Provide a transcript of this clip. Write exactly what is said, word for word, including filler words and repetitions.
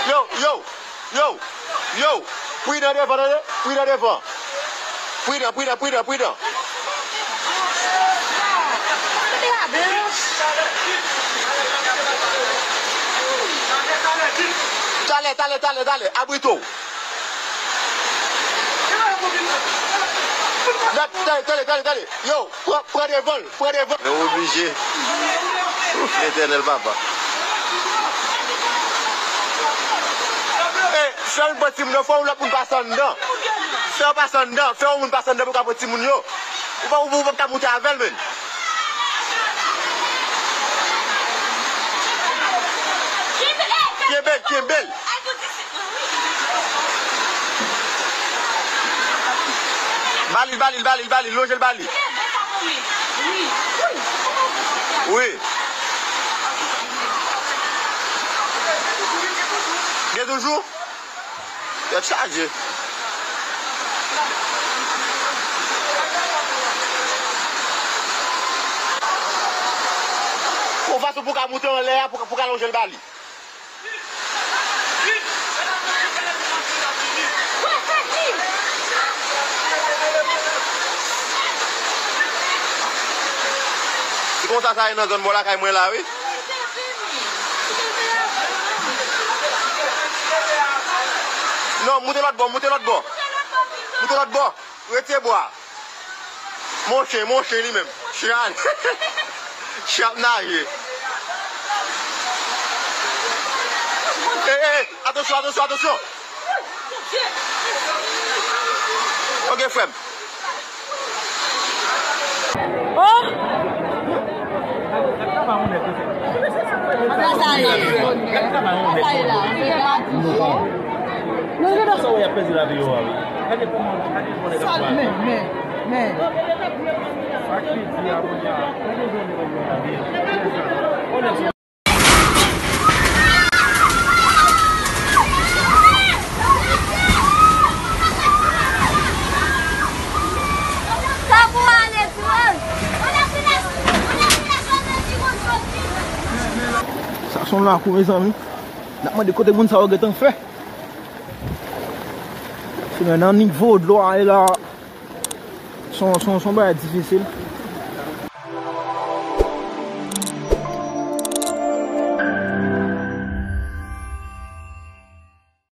Yo, yo, yo, yo. Pridan devan, tande? Pridan devan. Pridan, pridan, pridan, pridan. Talè, talè, talè, talè. Abrite w. Tande, tande, tande, tande. Yo, pran, pran devan l, pran devan l. Yo oblije. Ouf, Letènèl papa. E, fè yon lòt timoun, fè yon lòt moun pase anndan. Fè yon pase anndan, fè yon moun pase anndan pou ka pran timoun yo. Ou pa, ou, ou pa ka moute avè l, menn. Kenbe l, kenbe l. Ba li, ba li, ba li, ba li, lonje l ba li. Wi. Gen toujou? Tèt chaje. Yon fason pou ka moute anlè a, pou, pou ka lonje l ba li. Se konsa sa ye nan zòn bò lakay mwen la, wi. Non, moute lòt bò, moute lòt bò. Moute lòt bò. Retire bwa. Mon chen, mon chen li menm. Chen an. Chen ap naje. E, e, atansyon, atansyon, atansyon. Ok, frè m. Oh! Sa sa ye? Sa sa ye la? Se pa di. Non, non, non. Sa w ap pèdi lavi yo a, wi. Gade kòman, gade kòman nèg ap pale. Men, men, men. Sa ki di a, kounye a. Gade jan nèg ap pale. Sa se yon lakou, mezanmi. N ap mande kote moun sa yo gentan fè. Se nan nivo dlo a ye la. Se yon, se yon, se yon bagay difisil.